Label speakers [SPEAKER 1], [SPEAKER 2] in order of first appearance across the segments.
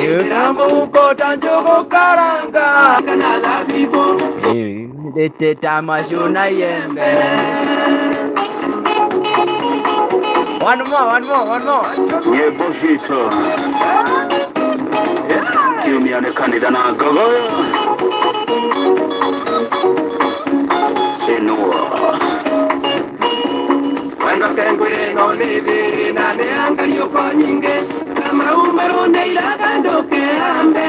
[SPEAKER 1] Ĩra mũhuko ta njũgũ karanga.
[SPEAKER 2] Kana thabibũ.
[SPEAKER 1] Ndĩte ta macu na iembe. One more, one more, one more.
[SPEAKER 3] Nyĩmbo citũ kiumia nĩ kanitha na ngogoyo cinua.
[SPEAKER 2] Wendo kengwĩre no nĩ thĩrĩ na nĩ angariũko nyingĩ na maumĩrwo nĩ iraga ndũkĩambe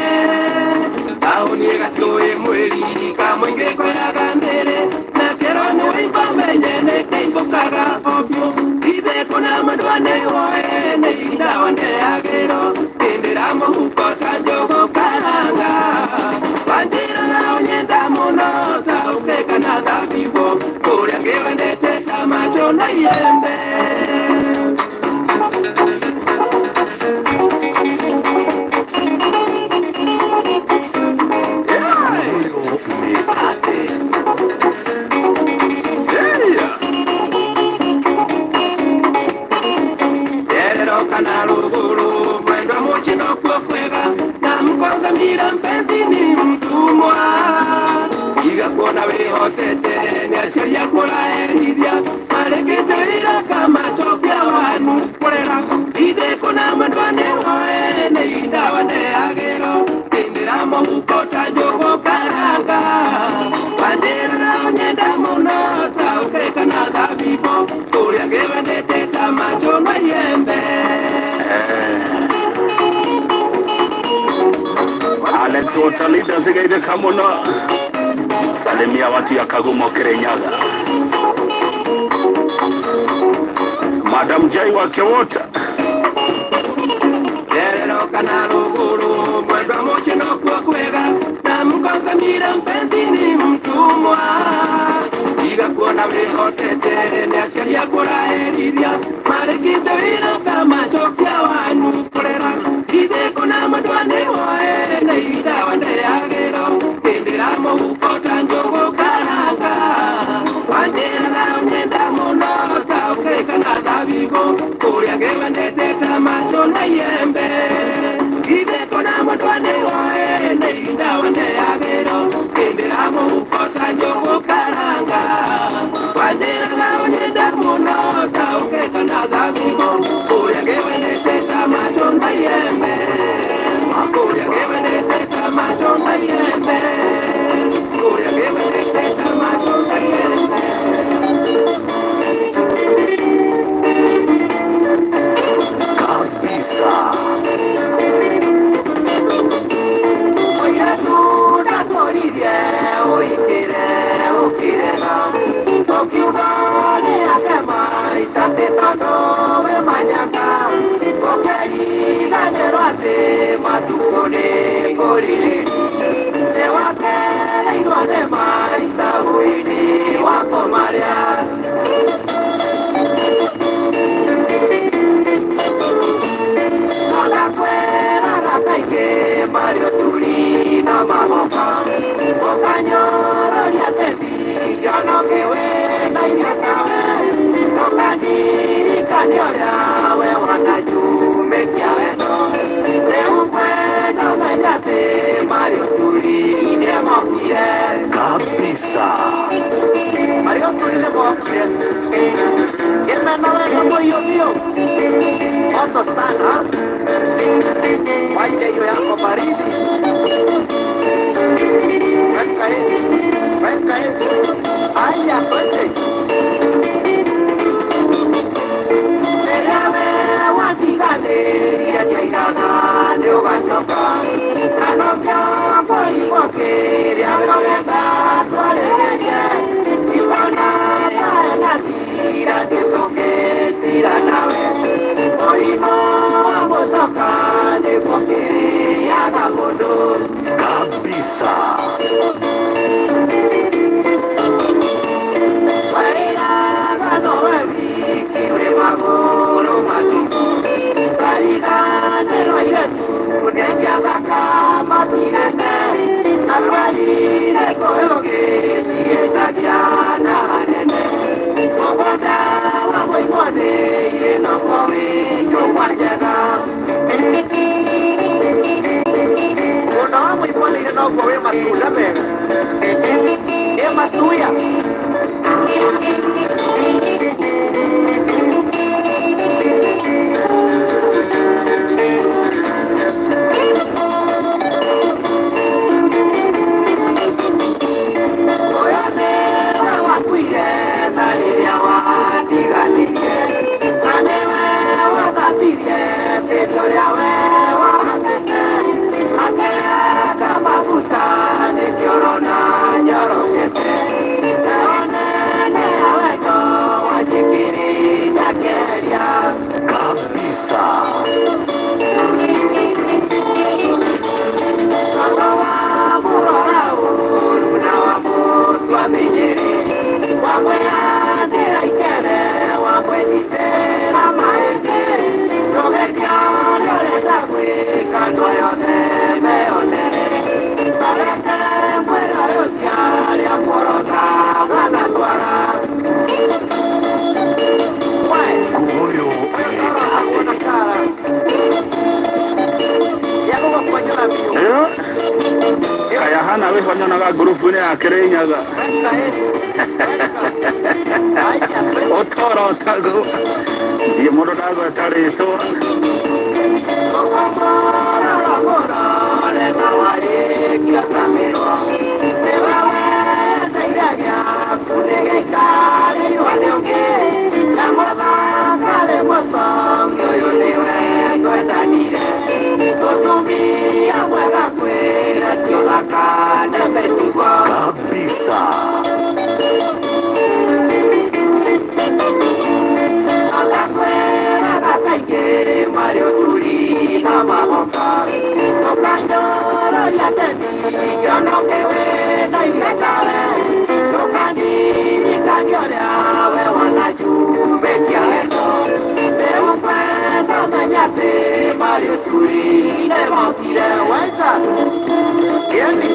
[SPEAKER 2] taũni ĩgatiũĩ mwĩri kamũingĩ koyaga nĩrĩ na kĩro nĩ wĩimba menye nĩ kĩimbũkaga obiũ ithe kũna mandwa nĩ woe nĩ indawa ndeagĩro ĩndĩra mũhuko ta njũgũ karanga wanjĩraga ũnyenda mũno ta ũkĩ kana thabibũ kũrĩa ngĩwendete ta macho na iembe.
[SPEAKER 3] Ũyũ nĩ atĩ
[SPEAKER 2] Terero kana rũgũrũ mwendwa mũciĩ nokuo kwega na mkwanza mira mpenzi ni mtumwa iga kuona wĩhotete nĩ aciari akũraherithia marĩkĩte wĩra kamacokia wanu kũrera ithe kũna mwendwa nĩ woe nĩ indawa ndeagĩro ĩndĩra mũhuko ta njũgũ karanga wanjĩraga ũnyenda mũno ta ũkĩ kana thabibũ kũrĩa ngĩwendete ta macho na iembe.
[SPEAKER 3] Alex Watalida zigaire kamuno salimia watu ya Kagumo Kirinyaga Madam Jai wa Kewota.
[SPEAKER 2] Terero kana rũgũrũ mwendwa mũciĩ nokuo kwega na mkonza mira mpenzi ni mtumwa iga kuona wĩhotete nĩ aciari akũraherithia marĩkĩte wĩra kamacokia wanu kũrera ithe kũna mwendwa nĩ woe nĩ indawa ndeagĩro ĩndĩra mũhuko ta njũgũ karanga wanjĩraga ũnyenda mũno ta ũkĩ kana thabibũ kũrĩa ngĩwendete ta macho na iembe ithe kũna mwendwa nĩ woe nĩ indawa ndeagĩro ĩndĩra mũhuko ta njũgũ karanga wanjĩraga ũnyenda mũno ta ũkĩ kana thabibũ kũrĩa ngĩwendete ta macho na iembe kũrĩa ngĩwendete ta macho na iembe kũrĩa ngĩwendete ta macho na iembe.
[SPEAKER 3] Kabisa.
[SPEAKER 1] Mũirĩtu ndakũririe ũikĩre ũkĩrega ũkiuga nĩ ake maica atĩ tondũ wĩ manyaka ũkĩriganĩrwo atĩ matukũ nĩ kũrirĩri nĩ wakereirwo nĩ maica ũini wako marĩa Onakweraga kaingĩ marĩ ũturi na magoka ũkanyororia tendi ngĩona ũngĩ na irio tawe ũkandirikania ũrĩa we wanajumĩkia wendo rĩu ngwenda ũmenye atĩ marĩ ũturi nĩmokire.
[SPEAKER 3] Kabisa.
[SPEAKER 1] Marĩ ũturi nĩmokire ngĩmena wendo mũhiũ biũ moto sana. Wacha hiyo yako baridi. Weka hivi, weka hivi. Haya, twende. Rĩrĩa we watiganĩrie ndiaigaga nĩ ũgacoka na nokĩo kũrigwo kĩrĩa we ũrenda twarĩrĩrie ikona tae na cira ndĩtũngĩcira nawe mũrimũ wa mũcoka nĩguo kĩrĩaga mũndũ.
[SPEAKER 3] Kabisa.
[SPEAKER 1] Wairaga nowe wiki wĩ magũrũ matuku kariganĩrwo airĩtu nĩ aingĩ athaka matirete na twarire kũyũgĩtiĩtagia na hanene mũgũnda wa mũimwo nĩ irĩ noko wĩ njũng'wa njega. Matunda mega ĩ matuya. Ũyũ nĩwe wakuire tha rĩrĩa watiganĩrie, na nĩwe wathambirie tĩri ũrĩa we wahatĩte, akĩhaka maguta nĩkĩo ũrona nyorokete. Heho nene ya wendo wanjĩkĩrĩire ngĩeheria
[SPEAKER 3] Kabisa.
[SPEAKER 1] Tondũ wamũrora ũru na wamũtua mĩnyĩrĩ, wamwĩhandĩra ikere, wamwĩnyitĩra mahĩndĩ, ndũgeria ũrĩa ũrenda gwĩka, andũ aya othe meyonere. Tareke mwĩrĩ ũyũ ti arĩa muorotaga na twara. We,
[SPEAKER 3] Kuoyo
[SPEAKER 1] ũyũ toro kuona kara ya gũgũkonyora biũ.
[SPEAKER 3] Kaya hana wĩho nyonaga ngurubu-inĩ ya Kĩrĩnyaga.
[SPEAKER 1] Weka ĩ, weka. Aija,
[SPEAKER 3] Ũtorotagwo ndiĩ mũndũ ndagweta rĩtwa. Kabisa.
[SPEAKER 1] Ndakwĩraga kaingĩ marĩ ũturi na magoka, ndũkanyororia teni ngĩonoke wĩna igetawe, ndũkandirikanie ũrĩa we wanajumbĩkia wendo, rĩu ngwenda menye atĩ marĩ ũturi nĩmokire. Weka kĩeni.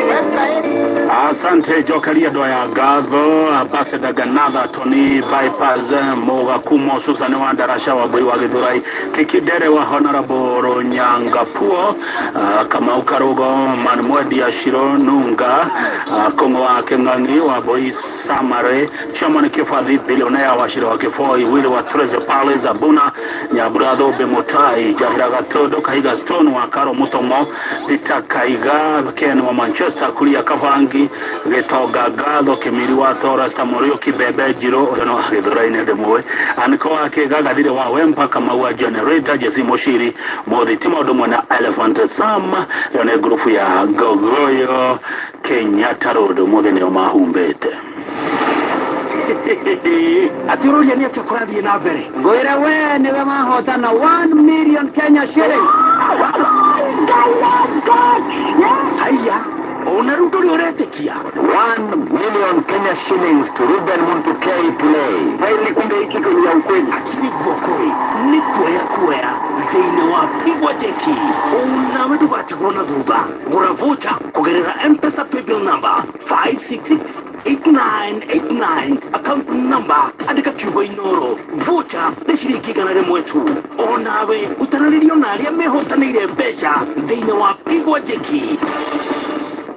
[SPEAKER 1] Weka ĩ.
[SPEAKER 3] Asante jokeria andå aya ngatho Ambassador Ganatha Tony Bypass Muga Kumo Susan wa Ndarasha wa Mbui wa Githurai Kikidere wa Honorable Runyanga Puo, Kamau Karugo Manmwedia Shiro Nunga, Kongo wa Keng'ang'i wa Mbui Samare Chairman Kifathi Billionaire wa Shiro wa Kifoi Wili wa Treasure Palace Abuna Nyabura Thumbi Mutai Jahira Gatondo Kahiga Stone wa Karo Mutomo Peter Kaiga Ken wa Manchester Kuria Kabangi Gĩtonga Ngatho Kĩmiri wa Torres Muriuki Bebe Njirũ ũrĩa no Gĩthũrai-inĩ ndĩmũĩ Aniko wa Kĩga Gathire wa Wempa Kamau wa Generator Jesse Mushiri Mũthitima ũndũ ũmwe na Elephant Sam. Ĩyo nĩ ngurubu ya Ngogoyo Kenyatta Road ũmũthĩ nĩo mahumbĩte.
[SPEAKER 4] Atĩ ũroria nĩ atĩa kũrathiĩ na mbere?
[SPEAKER 2] Ngwĩre we nĩwe mahotana 1 million Kenya shillings.
[SPEAKER 4] Haiya, ona rĩu ndũrĩ ũretĩkia.
[SPEAKER 5] 1 million Kenya shillings to Ruben Muntukei Play.
[SPEAKER 2] Kweli kumbe hii kitu ni ya ukweli.
[SPEAKER 4] Akiri guoko-ĩ nĩ kuoya kuoya thĩinĩ wa Pigwa Jeki, onawe ndũgatigwo na thutha. Gũra voucher kũgerera M-Pesa paybill number 5668989, account number andĩka kiugo Inoro. Voucher nĩ ciringi 100 tu. Onawe ũtaranĩrio na arĩa mehotanĩire mbeca thĩinĩ wa Pigwa Jeki.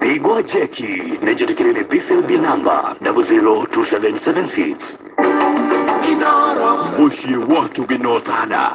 [SPEAKER 3] Pigwa Jeki nĩnjĩtĩkĩrĩre PCLB number 002776.
[SPEAKER 1] Inoro.
[SPEAKER 3] Mũciĩ wa tũgĩnotana.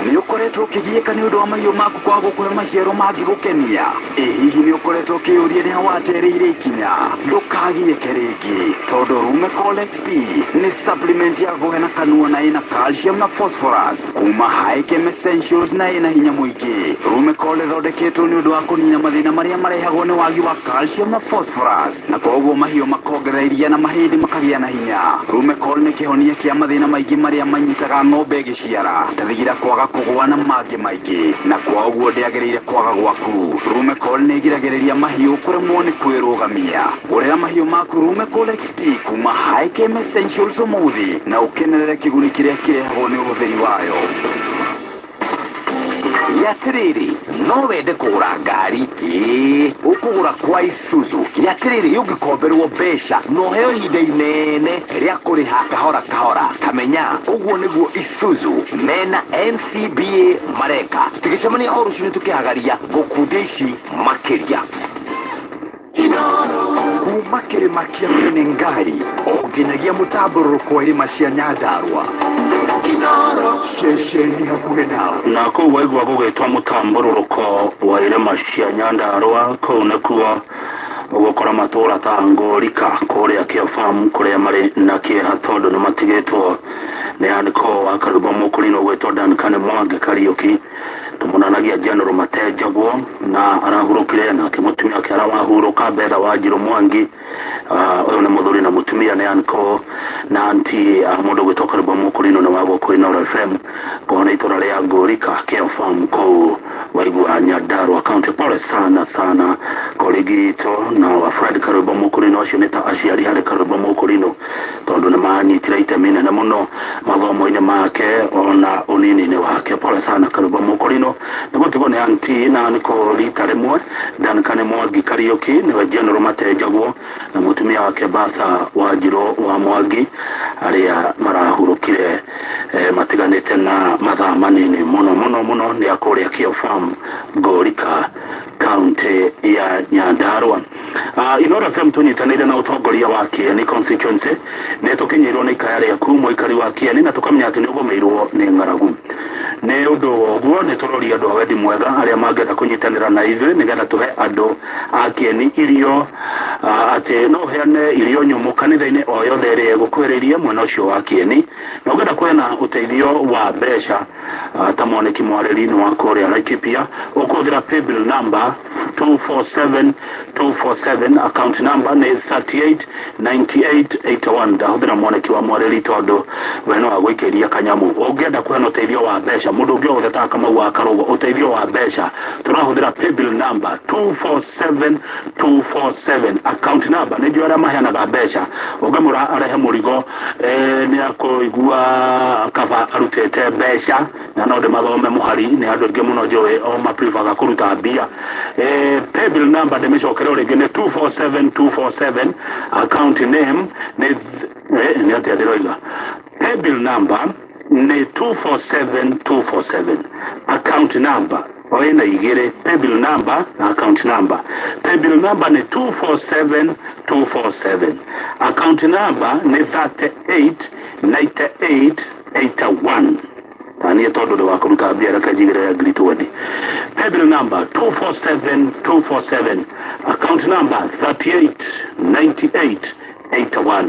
[SPEAKER 4] Nĩ ũkoretwo ũkĩgiĩka nĩ ũndũ wa mahiũ maku kwaga gũkũhe maciaro mangĩgũkenia? Ĩ hihi nĩ ũkoretwo ũkĩyũria nĩ ha watereire ikinya? Ndũkagiĩke rĩngĩ tondũ Rume XP nĩ supplement ya kũhe na kanua na ĩna calcium na phosphorus kuma High Essentials na ĩna hinya mũingĩ. Rumecol ĩthondeketwo nĩ ũndũ wa kũnina mathĩna marĩa marehagwo nĩ wagi wa calcium na phosphorus, na koguo mahiũ makongerera iria na mahĩndĩ makagĩa na hinya. Rumecol nĩ kĩhonia kĩa mathĩna maingĩ marĩa manyitaga ng'ombe ĩgĩciara ta thigira, kwaga kũgũa na mangĩ maingĩ, na kwa ũguo ndĩagĩrĩire kwaga gwaku. Rumecol nĩ ĩgiragĩrĩria mahiũ kũremwo nĩ kwĩrũgamia. Gũrĩra mahiũ maku Rumecol XP kuma High Essentials ũmũthĩ na ũkenerere kĩguni kĩrĩa kĩrehagwo nĩ ũhũthĩri wayo.
[SPEAKER 5] Gĩatĩrĩrĩ, no wende kũgũra ngari? Ĩĩ, ũkũgũra kwa Isuzu. Gĩatĩrĩrĩ, ũngĩkomberwo mbeca na ũheo ihinda inene rĩa kũrĩha kahora kahora, kamenya ũguo nĩguo Isuzu mena NCBA mareka. Tũtigĩcemania o rũcinĩ tũkĩhagaria ngũkundia ici makĩria.
[SPEAKER 4] Kuma kĩrĩma kĩa Menengai o nginyagia mũtambũrũrũko wa irĩma cia Nyandarua, ceceni hakuhĩ nawe.
[SPEAKER 3] Na kũu waigua gũgĩtwo mũtambũrũrũko wa irĩma cia Nyandarua, kũu nĩkuo ũgũkora matũũra ta Ngũrika kũrĩa Kĩobamu, kũrĩa marĩ na kĩeha tondũ nĩ matigĩtwo nĩ anĩko wa Karwĩmbo Mũkũrinũ ũgwĩtwo Duncan Mwangi Kariũki. Tũmonanagia General Matenjagwo na arahurũkire, nake mũtumia wake arawahurũka Betha Wanjirũ Mwangi. Ũyũ nĩ mũthuri na mũtumia, nĩ anko na anti mũndũ ũgwĩtwo Karwĩmbo Mũkũrinũ nĩ wa gũkũ Inooro FM, koho nĩ itũra rĩa Ngũrika Kĩobamu kũu waigua Nyandarua County. Pole sana sana colleague itũ na wa Fred Karwĩmbo Mũkũrinũ, acio nĩ ta aciari harĩ Karwĩmbo Mũkũrinũ tondũ nĩ manyitire itemi inene mũno mathomo-inĩ make ona ũnini-inĩ wake. Pole sana Karwĩmbo Mũkũrinũ nĩ gũtigwo nĩ anti na nĩko rita rĩmwe. Duncan Mwangi Kariũki nĩwe General Matenjagwo na mũtumia wake Batha Wanjirũ wa Mwangi, arĩa marahurũkire matiganĩte na mathaa manini mũno mũno mũno, nĩ a kũrĩa Kĩobamu, Ngũrika, kaunti ya Nyandarua. Inooro FM tũnyitanĩire na ũtongoria wa Kieni constituency nĩ tũkinyĩirwo nĩ ikaya rĩaku mũikari wa Kieni, na tũkamenya atĩ nĩ ũgũmĩirwo nĩ ng'aragu. Nĩ ũndũ wa ũguo nĩ tũroria andũ a wendi mwega arĩa mangĩenda kũnyitanĩra na ithuĩ nĩgetha tũhe andũ a Kieni irio, atĩ no ũheane irio nyũmũ kanitha-inĩ o yothe ĩrĩa ĩgũkuhĩrĩirie mwena ũcio wa Kieni, na ũngĩenda kũheana ũteithio wa mbeca ta mwanĩki mwarĩri nĩ wa kũrĩa Laikipia, ũkũhũthĩra paybill number 247247, account number nĩ 389881. Ndahũthĩra mwanĩki wa mwarĩri tondũ we no agũikĩria kanyamu. Ũngĩenda kũheana ũteithio wa mbeca, mũndũ ũngĩ o wothe ta Kamau wa Karũgũ, ũteithio wa mbeca tũrahũthĩra paybill number 247247, account number nĩ njũĩ arĩa maheanaga mbeca, ũngĩmwĩra arehe mũrigo nĩ akũigua kaba arutĩte mbeca, na no ndĩmathome mũhari nĩ andũ aingĩ mũno njũĩ o mapreferga kũruta mbia. Paybill number ndĩmĩcokere o rĩngĩ nĩ 247247, account name nĩ nĩ atĩa ndĩroiga, paybill number nĩ 247247, account number o ĩna igĩrĩ, paybill number na account number. Paybill number nĩ 247247, account number nĩ 389881. Taniĩ tondũ ndĩ wa kũruta mbia, reke njigĩrĩre 20,000. Paybill number 247247, account number 389881.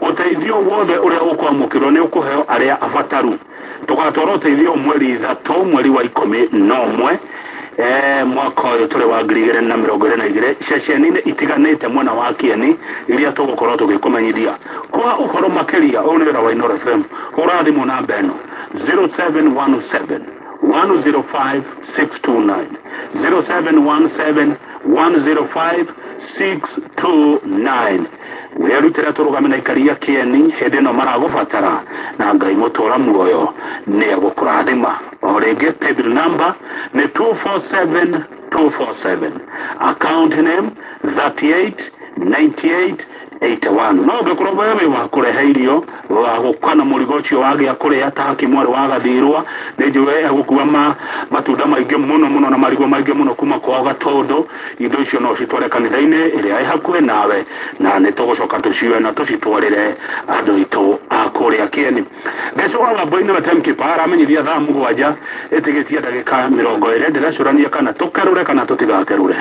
[SPEAKER 3] Ũteithio wothe ũrĩa ũkwamũkĩrwo nĩ ũkũheo arĩa abataru. Tũgatwara ũteithio mweri 3 mweri wa 11 mwaka ũyũ tũrĩ wa 2022 ceceni-inĩ itiganĩte mwena wa Kieni iria tũgũkorwo tũgĩkũmenyithia. Kwa ũhoro makĩria, ũyũ nĩ wĩra wa Inooro FM, hũra thimũ namba ĩno 0717 105 629, 0717 105 629. Wĩrutĩre tũrũgame na ikaria Kieni hĩndĩ ĩno maragũbatara, na Ngai mũtũra muoyo nĩ egũkũrathima. O rĩngĩ, paybill number nĩ 247247, account name 389881. No ũngĩkorwo we wĩ wa kũrehe irio wa gũka na mũrigo ũcio wa gĩa kũrĩa ta haki mwarĩ wa gathirwa, nĩ njũĩ egũkua matunda maingĩ mũno mũno na marigũ maingĩ mũno kuma kwao Gatũndũ. Indo icio no citware kanitha-inĩ ĩrĩa ĩ hakuhĩ nawe, na nĩ tũgũcoka tũcioe na tũcitwarĩre andũ aitũ a kũrĩa Kieni. Ndeco wa Wambui nĩwe timekeeper, aramenyithia thaa 7 ĩtigĩtie ndagĩka 20. Ndĩrecũrania kana tũkerũre kana tũtigakerũre.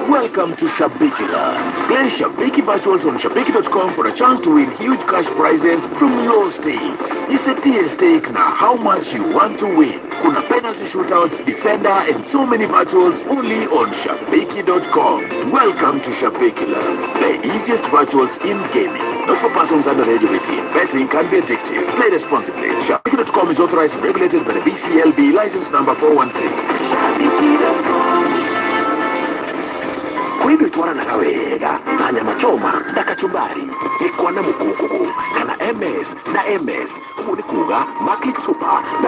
[SPEAKER 6] Welcome to Shabiki Land. Play Shabiki Virtuals on Shabiki.com for a chance to win huge cash prizes from low stakes. Jisetie stake na how much you want to win. Kuna penalty shootouts, defender, and so many virtuals only on Shabiki.com. Welcome to Shabiki Land, the easiest virtuals in gaming. Not for persons under the age of 18. Betting can be addictive. Play responsibly. Shabiki.com is authorized and regulated by the BCLB, license number 416.
[SPEAKER 5] Kũrĩ indo itwaranaga wega ta nyama choma na kachumbari, gĩkwa na mũkũngũgũ, kana MS na MS, ũguo nĩ kuga Maclick Super na